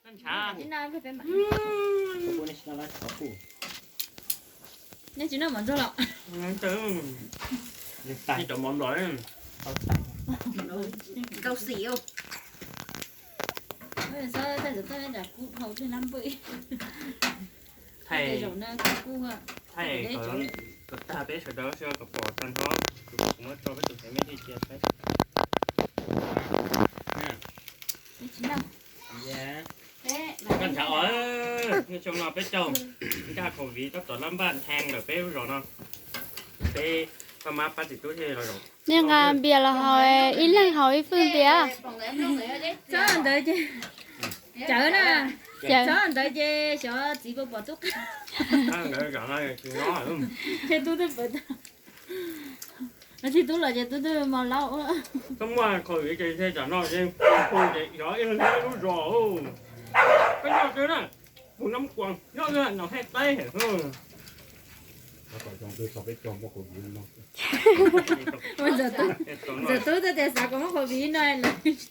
Nej tsis noj mov ntxuag los? Tau mov nplog. Tau xim. Thaij, thaij kom tag peb sawv daws seb kom pom tag nrho, kuv muab tso peb tus fev me ntsis cia saib. Koj ntshav os, xyoo no peb caug, nkag covid tab tom lab npaj nthee lawm peb lub zos no. Peb pab mab pab txiv tub thiaj los zaum. Nej nqa npias los haus, ib leeg haus ib fwj npias. Txhob ntawd ces, cawv na, txhob ntawd ces xyov txiv puas pom tub qab. Tub twb pw tau, txiv tub los ces tub twb mos laub. Tub muaj covid ces tam no ces xyov ib leeg lub zos. Peb nyob twg na, mus Nab Kuas nyob twg, Noom Hej Taib. Ntxawm tub twb tias xav kom muab covid no lawm.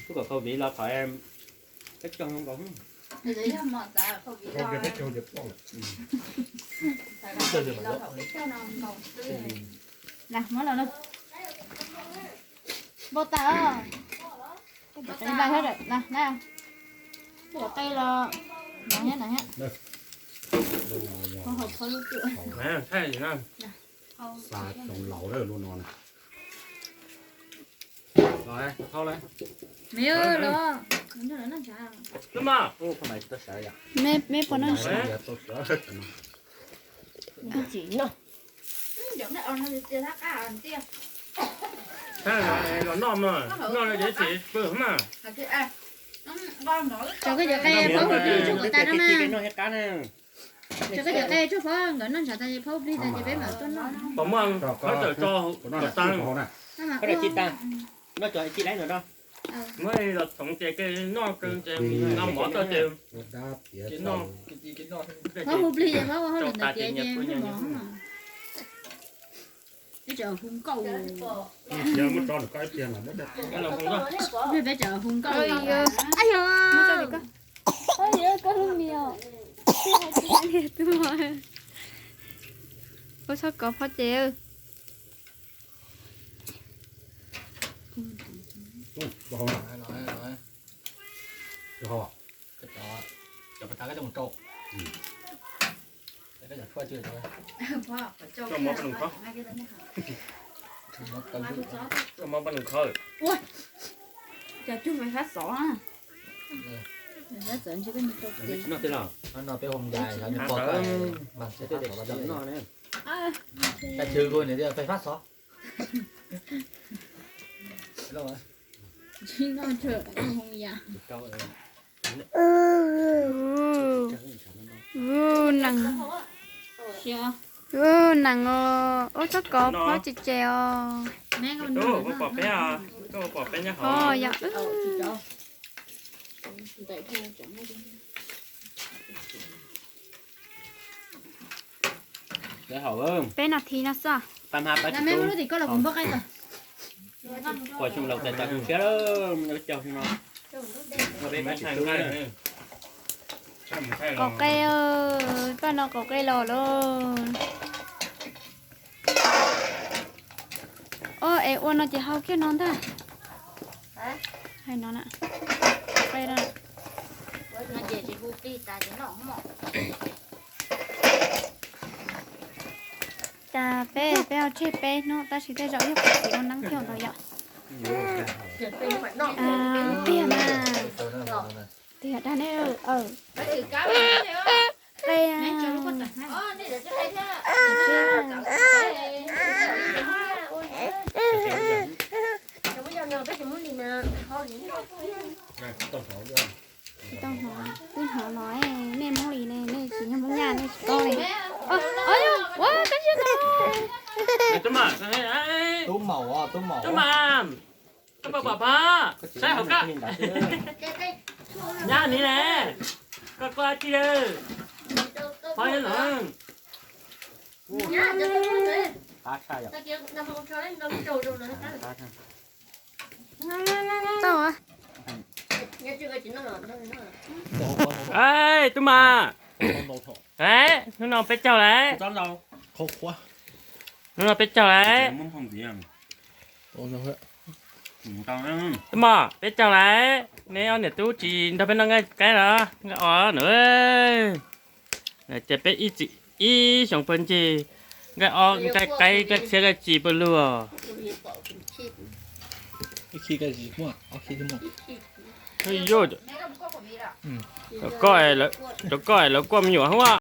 Tub kom covid los thov peb caug zoo nkaus. Muab los npau tas. Npau tas. Qe los, no thiab, no thiab. Xa xyoo laus lawm lub no na. Los, thau lawm. Me los, me puas noj? Los noj mas, noj ces tsis pw mas. Tso koj cov qe phob plig tsuag kom tas no na. Tso koj cov qe tsuag phob, nkawd noj ntshav tas ces phob plig tas ces peb mam tuaj noj. Pom muaj qhov tawm tso kom tas. Noj cov ci laib ntawd no. Muab los txhoov ces noj, noj mov txog ces noj. Phob hu plig ces phob ua hauj lwm ntawd tiav ces muaj mov. Peb tseem hu nkauj. Peb tseem hu nkauj. Ay yog, koj lub mis os. Ua txhob kov phob ces. Coj mov paj nees kho. Ua cas cug fais fab xov. Noj tej los? Noj peb hu ntais, nws pom koj mas fais fab xov. Fais fab xov. Tsis noj tsam hu yam. Nees, nees os, ua txhob kov phob ces ces os. Pom peb, pom peb nyob hauv. Yog. Peb nas this no xwb. Pom xyoo laus tais tas kuv siab lawm, caug xyoo no. Qaum qe, paj no qaum qe los lawm. Os, es ua no ces hau kiag no ntag. Hais no na. Qaum qe na. Cas peb, peb ua tseg peb hnub tab sis tej zaum yog kuv txiv ua neeb kiag ntawd yom. Tiag na. Tiag dag ne. Qe. Tsis tau hnov, twb hnov no, nej Hmoob li ne, nej tsis yog Hmoob Nyab nej tsis paub li. Ua kab siab no. Tub maum, tub maum. Koj puas pom phob? Saib hauv koj. Nyab ni ne, koj koj ci lawm. Phob nyob no. Tau. Tub Mas, hnub no peb caug lawm. Hnub no peb caug lawm. Tub Mas, peb caug lawm. Neb ob niam tub tsis nrog peb noj nqaij qaib los? Nqaij os na. Ces peb ib txwm ib xyoo pawg ncig, nqaij os, nqaij qaib, nqaij txhiab, nqaij tsis pawg lug. Cov koj es lawv kuaj me nyuam hub.